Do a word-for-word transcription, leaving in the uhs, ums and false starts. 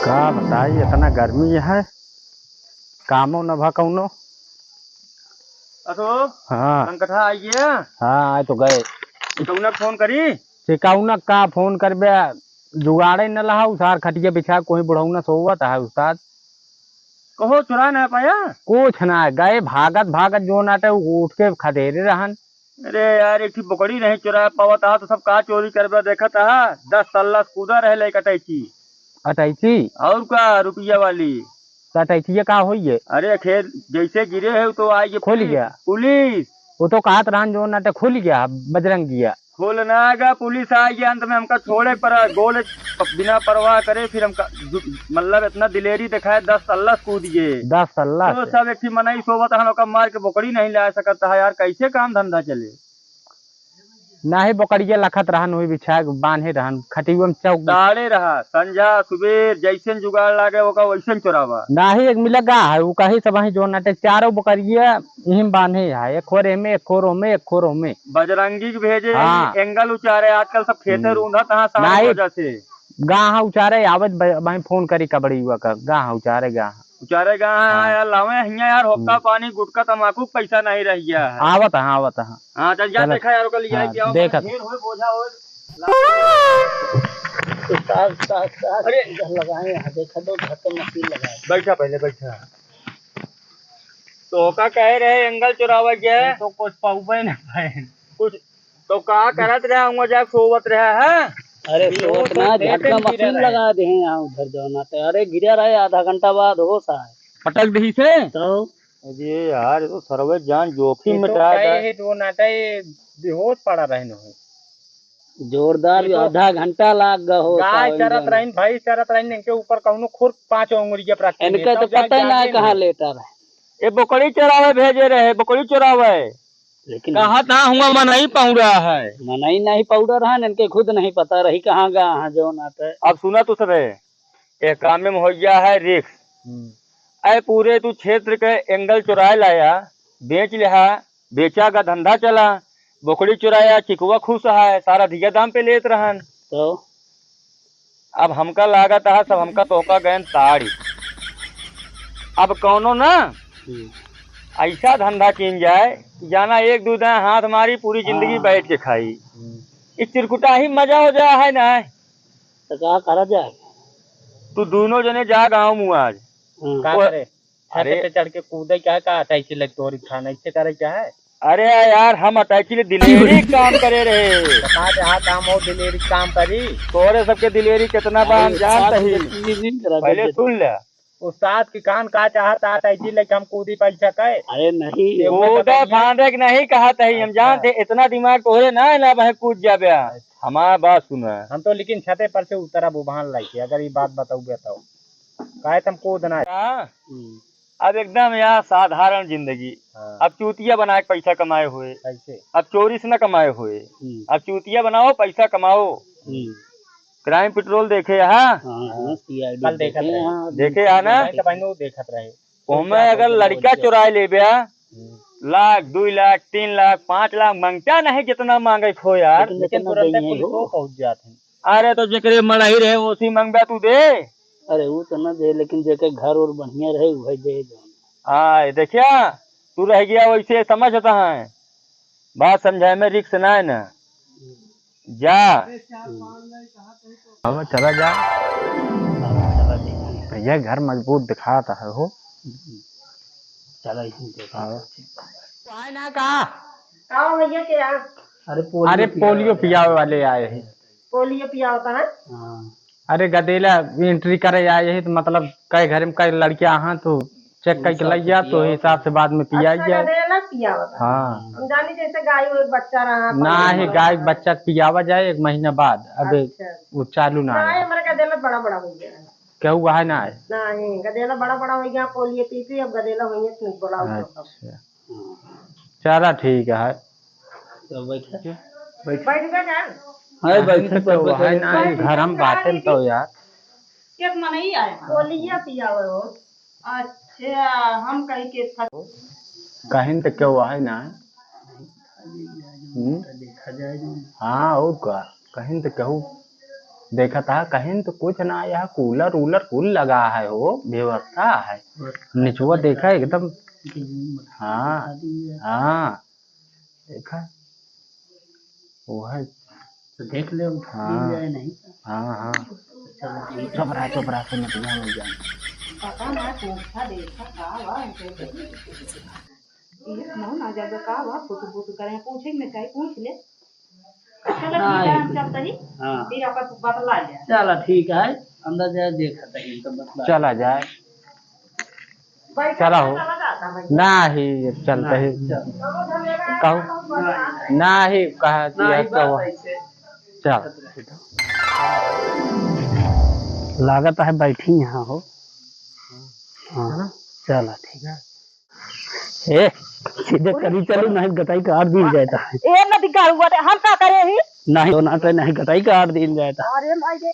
का बताई, इतना गर्मी है, कामो न भा कौनो। असो, हाँ। संकठा आइए। हाँ, आए तो गए। कौना फोन करी? से कौना का फोन करबे, जुगाड़े न लहा, उसार खटिया बिछा, कोई बुढ़ौना सोवत है उस्ताद। कहो, चुरा ना पाया? कुछ ना, गए भागत भागत जो नाटे उठ के खदेरे रहन। अरे यार, एक ठे बोकड़ी नहीं चुरा पावत हा, तो सब का चोरी करबे? देखत हा, दस तल्ला से कूदा रहे ले अटैची। अटैची? और का, रुपया वाली। तो अटैचिया का होई है? अरे खेत जैसे गिरे है, तो आई ये खुल पुलिस, गया। पुलिस। वो तो कहत रहन जो नाटे खुल गया, बजरंगिया। खोलना गा, पुलिस आ गया, अंत में हमका छोड़े पर गोले बिना परवाह करे, फिर हमका दु-, मतलब इतना दिलेरी दिखाए, दस तल्ला से कूद गए। दस तल्ला तो से? सब एक ही मनई सोवत हन, ओका मार के बोकड़ी नहीं ला सकत है यार, कैसे काम धंधा चले? नाही, बोकड़िया लखत रहन, हुई बिछा के बांधे रहन, खटियुआ में चौक। ताड़े रहा, संझा सुबेर जैसन जुगाड़ लागे, ओका वैसन चोरावा। नाही, एक मिला गा है, वो कही सब वहीं जो नटे चारों बोकड़िया यहीं बांधे है, एक खोर एमे, एक खोर ओमे, एक खोर ओमे। बजरंगी के भेजे, हाँ। एंगल उचारे, आजकल सब खेते हम्म। रूंधा तहाँ सारे नाई। वजह से। गाँह उचारे आवत ब-, भाई फोन करी कबड़ियुआ का, गाँह उचारे गाँह। उचारे गाँह हाँ। यार, लावे हियाँ यार, होक्का हम्म। पानी, गुटखा, तमाकू के पैसा नहीं रह गया है। आवत है, आवत है। हाँ, चल जा चलो। देखा यार, ओकर लिया हाँ, के आओ, देखत। ढेर होए, बोझा होए। उस्ताद, उस्ताद, उस्ताद, अरे। इधर लगाए यहाँ, देखा तो घर का मशीन लगाए। बैठा पहले, बैठा। तो का कहे रहे एंगल चुरावे के? तो कुछ पाउबे ना पाए। कुछ तो का करत रहे, हुआं जाके सोवत रहे, हैं? अरे सोवत ना, झटका मशीन लगा दे हैं यहाँ उधर जौना ते। अरे गिरा रहे, आधा घंटा बाद होश आए। पटक दही से? तो? अरे यार, ये तो सर्वे जान जोखिम ये में तो डाल कहे रहा है। है, तो नाटा ये बेहोश पड़ा रहे न हो। जोरदार, ये तो आधा घंटा लाग गए होश गाय आवे चरत में। रहीन, भैंस चरत रहीन, इनके ऊपर कौनो खुर पाँच उंगलिया पर रखे इनके नहीं, तो तब जाके पता ही ना जागे कहाँ नहीं। लेटा रहे। ये बकरी चरावे भेजे रहे, बकरी चरावे। लेकिन कहा था हुआ मनई पहुँचा है। मनई नहीं पाउडर है, इनके खुद नहीं पता रही कहाँ गा है जौन आते। अब सुना तू सबे, एक काम में हो गया है रिस्क। हम्म। ऐ पूरे तू क्षेत्र के एंगल चुराए लाया, बेच लिहा, बेचा का धंधा चला, बोकड़ी चुराया, चिकवा खुश है, सारा धिया दाम पे लेत रहन। तो? अब हमका लागत है सब हमका तोहका गयन ताड़ी। अब कौनो ना हम्म। ऐसा धंधा कीन जाए कि जाना एक दो दाएं हाथ मारी, पूरी जिंदगी हाँ। बैठ के खाई। हम्म। इस चिरकुटा ही मजा हो जा है ना। तो का करा जाए? तू दोनों जने जा गाँव मुआज। हम्म। का वो करे? छत अरे। पे चढ़ के कूदे क्या, का अटैची लग तोरी खाना, इससे करे क्या है? अरे यार, हम अटैची ले दिलेरी काम करे रहे। बता दे, हाँ, काम हो दिलेरी काम करी। तोरे सबके दिलेरी कितना बा, हम जानत ही। पहले सुन ले। उस्ताद की कान का चाहत, अटैची लेके हम कूदी पैसा कहे? अरे नहीं। ये वो कूदे कतई है। फांदे के नहीं कहत ही, हम अच्छा। जानत ही, इतना दिमाग तोरे ना है ना, वह कूद जाबे। अच्छा। हमार बात सुना। हम तो लेकिन छते पर से उतरब उभान लाइके, अगर ये बात बताऊबे तो। काहे तुम कूद ना। हाँ। हम्म। अब एकदम यार साधारण जिंदगी। हाँ। अब चूतिया बना के पैसा कमाए हुए। कैसे? अब चोरी से ना कमाए हुए। हम्म। अब चूतिया बनाओ, पैसा कमाओ। हम्म। क्राइम पेट्रोल देखे यहाँ। हाँ, हाँ, सीआईडी कल देखत देखे रहे। यहाँ। देखे यहाँ ना? नहीं तो बहनों देखत रहे। ओमे अगर लड़का चुराए लेबे, हम्म। लाख, दुई लाख, तीन लाख, पाँच लाख मांगता नहीं, जितना मांगे खो यार। लेकिन लेकिन तुरंते पुलिस हो। पहुंच जात है। अरे तो जेकरे मड़ही रहे, ओसी मंगबा तू दे। अरे उ तो न दे, लेकिन जेके घर और बढ़िया रहे, उहे दे जौन। आय, देखिया, तू रह गया वैसे समझता है। बात समझाए में रिस्क ना है ना। जा। अब चला जा। भैया घर मजबूत दिखाता है हो। चला इसमें देखा। हाँ। आए ना का? का भैया के यहाँ? अरे पोलियो अरे पियावे पोलियो वाले। पियावे वाले आए हैं। पोलियो पियावता है? हाँ। अरे गदेला एंट्री करे आए यही तो मतलब कई घर में कई लड़कियां हैं तो चेक करके लई जा तो हिसाब से बाद में पियाई अच्छा, जाए। गदेला पियावता है। हाँ। हम जानी जैसे गाय में एक बच्चा रहा, ना पानी ही वाला। गाय के बच्चा के पियावा जाए एक महीना बाद। अबे अच्छा। वो चालू ना ना, है। ये हमारे गदेला बड़ा बड़ा हो गया है। केहू है ना है? नहीं, गदेला बड़ा बड़ा हो गया, पोलियो पी पी, अब गदेला होइए, इसमें बोलाओ तो। अच्छा। चला ठीक है। तो बैठ। बैठ। बैठ गया क्या? अरे बैठ तो है ना, घर हम बाटे में तो यार। एक मनई आए हैं। पोलियो पियावे हो। अच्छा, हम कहीं के था। कहीं तो केहू है ना। हम्म? देखा जाए। हाँ, और का? कहीं तो केहू देखत हा, कहीं तो कुछ ना, यह कूलर वूलर कुल लगा है हो, व्यवस्था है। निचवा देखा एकदम। हाँ, हाँ, देखा, वो है। तो देख ले, हाँ। मिल जाए नहीं तो। हाँ, हाँ। चलो, ठीक है। चुप रहा, चुप रहा, सुन, तू यहाँ मत जा। पता ना, पूछा, देखा, का हुआ, इनके ये मोहन आ जाएगा, का हुआ, फुटू फुटू करें, पूछे में कहीं पूछ ले। चलो, ठीक है, नहीं। हम चलते ही। हाँ। फिर आपस बतला ले। चलो, ठीक है, अंदर जाए, देखा तहीं तो बतला। चला जाए। बैठा चला हो। चला जाता है। नाही, चलते ही। नहीं, चल। कहू। नाही, नाही, कहा कि नहीं, ऐसा बात हुआ। ऐसे। चल। लागत है बैठी यहाँ हो। हाँ, चला। चला, ठीक है। ए, सीधे करी चलू, नहीं गटाई काट दी जाता है। ए, नदी गाड़ुआ रे, हम का करे ही? नहीं, तो ना करे, नहीं गटाई काट दी जाता। अरे माई रे।